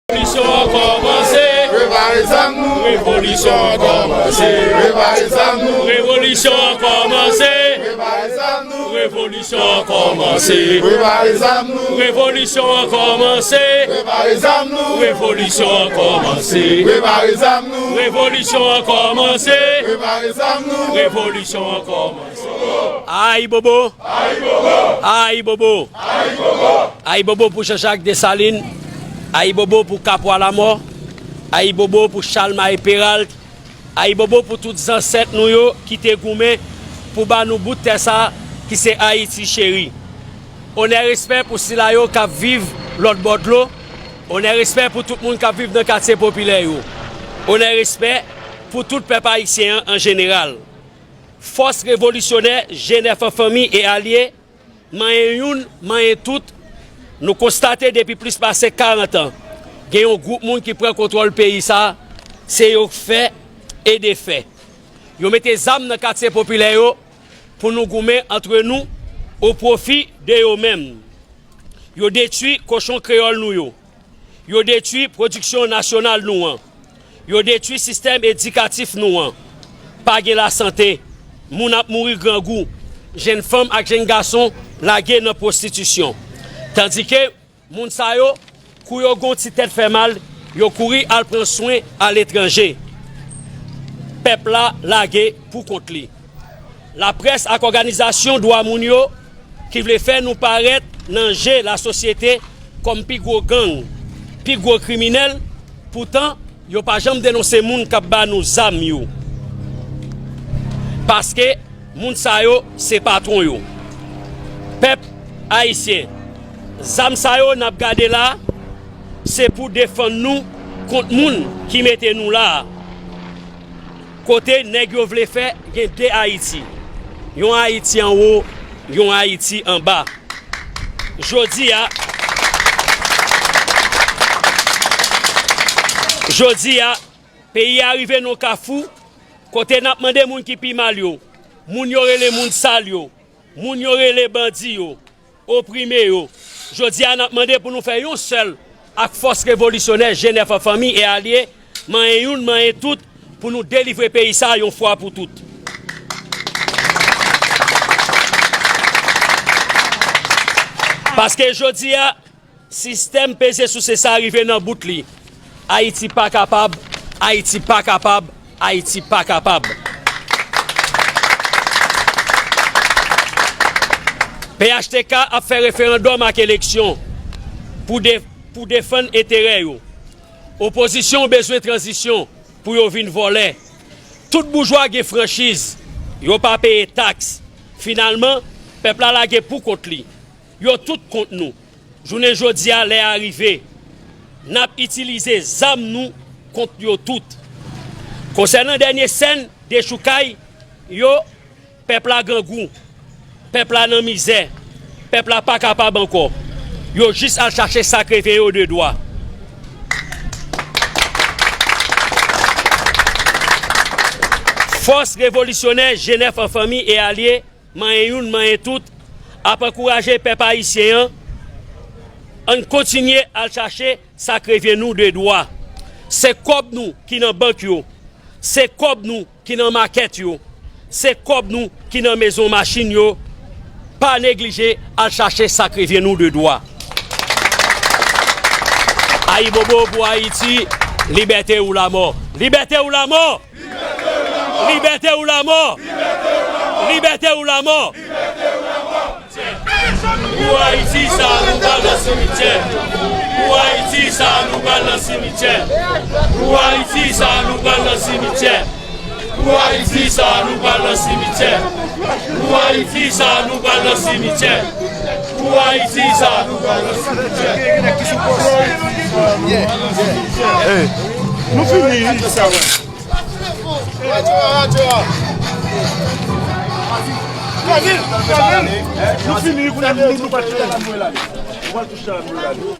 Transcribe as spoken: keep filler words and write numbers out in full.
Revolisyon an kòmanse. Prepare zam nou. Revolisyon an kòmanse. Prepare zam nou. Revolisyon an kòmanse. Prepare zam nou. Revolisyon an kòmanse. Prepare zam nou. Revolisyon an kòmanse. Prepare zam nou. Revolisyon an kòmanse. Prepare zam nou. Revolisyon an kòmanse. Prepare zam nou. Revolisyon an kòmanse. Ayibobo! Ayibobo! Ayibobo! Ayibobo! Ayibobo pou Jean-Jacques Dessalines! Ayibobo pou Kapwa Lamò! Ayibobo pou Chalmaye Peralt! Ayibobo pou tout zansèt nou yo ki te goumen pou ba nou bout tè sa ki se Ayiti cheri. Onè respè pou sila yo k ap viv lòt bò dlo. Onè respè pou tout moun k ap viv nan katye popilè yo. Onè respè pou tout pèp ayisyen an an jeneral. Fòs revolisyonè G nèf an fanmi e alye, manyen youn, manyen tout, nou konstate depi plis pase karant an, gen yon gwoup moun ki pran kontwòl peyi sa, se yo k fè e defè. Yo mete zam nan katye popilè yo pou nou goumen antre nou o pwofi de yo menm. Yo detwi kochon kreyòl nou yo. Yo detwi pwodiksyon nasyonal nou an. Yo detwi sistèm edikatif nou an. Pa gen lasante. Moun ap mouri grangou. Jenn fanm ak jenn gason lage nan pwostitisyon. Tandike moun sa yo, kou yo gen yon ti tèt fè mal, yo kouri al pran swen aletranje. Pèp la lage pou kont li. Laprès ak òganizasyon dwa moun yo ki vle fè nou parèt nan je lasosyete kòm pi gwo gang, pi gwo kriminèl, poutan yo pa janm denonse moun k ap ba nou zam yo. Paske moun sa yo se patwon yo. Pèp ayisyen, zam sa yo n ap gade la, se pou defann nou kont moun ki mete nou la a. Kote nèg yo vle fè gen de Ayiti. Yon Ayiti anwo, yon Ayiti anba. Jodi a, jodi a, peyi a rive nan kafou kote n ap mande moun ki pi mal yo, moun yo rele moun sal yo, moun yo rele bandi yo, oprime yo. Jodi a, n ap mande pou nou fè yon sèl ak fòs revolisyonè G nèf an fanmi e alye, manyen youn, manyen tout, pou nou delivre peyi sa a yon fwa pou tout. Paske jodi a, sistèm peze souse sa a rive nan bout li. Ayiti pa kapab, Ayiti pa kapab, Ayiti pa kapab. P H T K ap fè referandòm ak eleksyon pou de-, pou defann enterè yo. Opozisyon bezwen tranzisyon pou yo vin vòlè. Tout boujwa gen franchiz, yo pa peye taks. Finalman, pèp la lage pou kont li. Yo tout kont nou. Jounen jodi a, lè a rive. N ap itilize zam nou kont yo tout. Konsènan dènye sèn dechoukay yo, pèp la grangou, pèp la nan mizè, pèp la pa kapab ankò. Yo jis al chache sa k reve yo de dwa. Fòs revolisyonè G nèf an fanmi e alye, manyen youn, manyen tout, ap ankouraje pèp ayisyen an. Ann kontinye al chache sa k revyen nou de dwa. Se kòb nou ki nan bank yo. Se kòb nou ki nan makèt yo. Se kòb nou ki nan mezon machin yo. Pa neglije al chache sa k revyen nou de dwa. Ayibobo pou Ayiti, libète ou lamò. Libète ou lamò! Libète ou lamò! Libète ou lamò! Pou Ayiti sa, nou pral nan simityè. Pou Ayiti sa, nou pral nan simityè. Pou Ayiti sa, nou pral nan simityè. Pou Ayiti sa, nou pral nan simityè. Pou Ayiti sa, nou pral nan simityè. Pou Ayiti sa, nou pral nan simityè. Hey, nou fini. Nou fini, kounye a nou, nou pral touche a nou. Nou pral touche a nou.